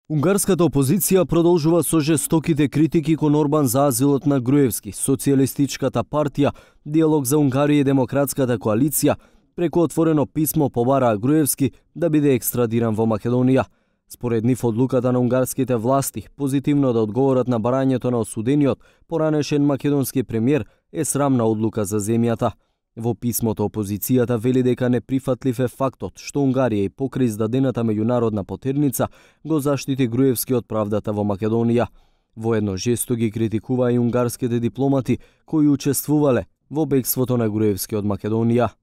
Унгарската опозиција продолжува со жестоките критики кон Орбан за азилот на Груевски, Социјалистичката партија, Диалог за Унгарија и Демократската коалиција, преку отворено писмо побараа Груевски да биде екстрадиран во Македонија. Според нив одлуката на унгарските власти позитивно да одговорат на барањето на осудениот поранешен македонски премиер е срамна одлука за земјата. Во писмото опозицијата вели дека неприфатлив е фактот што Унгарија и покрај издадената меѓународна потерница го заштити Груевски од правдата во Македонија. Воедно жесто ги критикуваа и унгарските дипломати кои учествувале во бегството на Груевски од Македонија.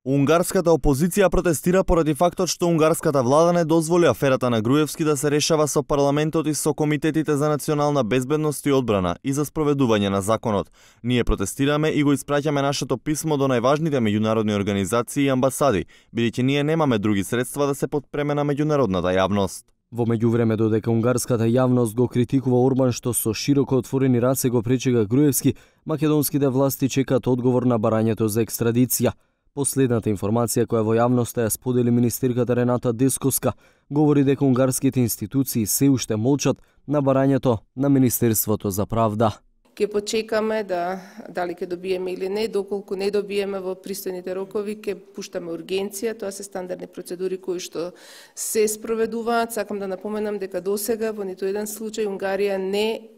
Унгарската опозиција протестира поради фактот што унгарската влада не дозволи аферата на Груевски да се решава со парламентот и со комитетите за национална безбедност и одбрана и за спроведување на законот. Ние протестираме и го испраќаме нашето писмо до најважните меѓународни организации и амбасади, бидејќи ние немаме други средства да се подпреме на меѓународната јавност. Во меѓувреме, додека унгарската јавност го критикува Орбан што со широко отворени раце го пречега Груевски, македонските власти чекаат одговор на барањето за екстрадиција. Последната информација која во јавноста ја сподели министерката Рената Десковска говори дека унгарските институции се уште молчат на барањето на Министерството за правда. Ке почекаме дали ќе добиеме или не, доколку не добиеме во пристојните рокови, ке пуштаме ургенција, тоа се стандардни процедури кои што се спроведуваат. Сакам да напоменам дека досега во ниту еден случај Унгарија не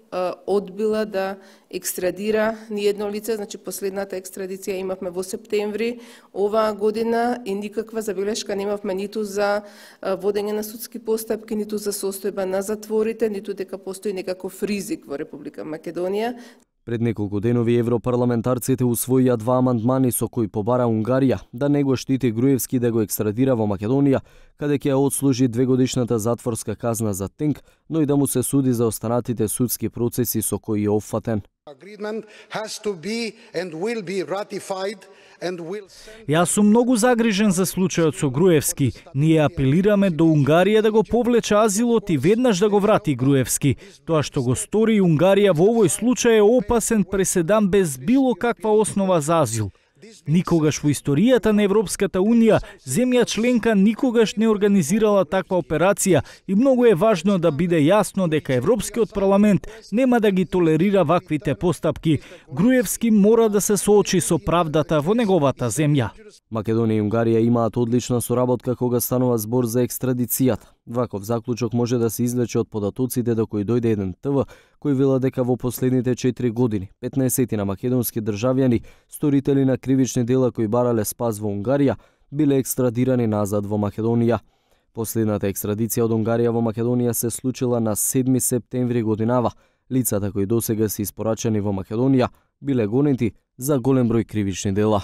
одбила да екстрадира ни едно лице, значи последната екстрадиција имавме во септември оваа година и никаква забелешка немавме ниту за водење на судски постапки, ниту за состојба на затворите, ниту дека постои некаков ризик во Република Македонија. Пред неколку денови европарламентарците усвоија 2 амандмани со кои побара Унгарија да не го штити Груевски да го екстрадира во Македонија, каде ќе ја отслужи 2-годишната затворска казна за Тенк, но и да му се суди за останатите судски процеси со кои е опфатен. Јас сум многу загрижен за случајот со Груевски. Ние апелираме до Унгарија да го повлече азилот и веднаш да го врати Груевски. Тоа што го стори Унгарија во овој случај е опасен преседан без било каква основа за азил. Никогаш во историјата на Европската Унија земја членка никогаш не организирала таква операција и многу е важно да биде јасно дека Европскиот парламент нема да ги толерира ваквите постапки. Груевски мора да се соочи со правдата во неговата земја. Македонија и Унгарија имаат одлична соработка кога станува збор за екстрадицијата. Ваков заклучок може да се извлече од податоците до кои дојде еден ТВ, кој вела дека во последните 4 години 15 на македонски државјани, сторители на кривични дела кои барале спас во Унгарија, биле екстрадирани назад во Македонија. Последната екстрадиција од Унгарија во Македонија се случила на 7 септември годинава. Лицата кои досега се испорачани во Македонија биле гонети за голем број кривични дела.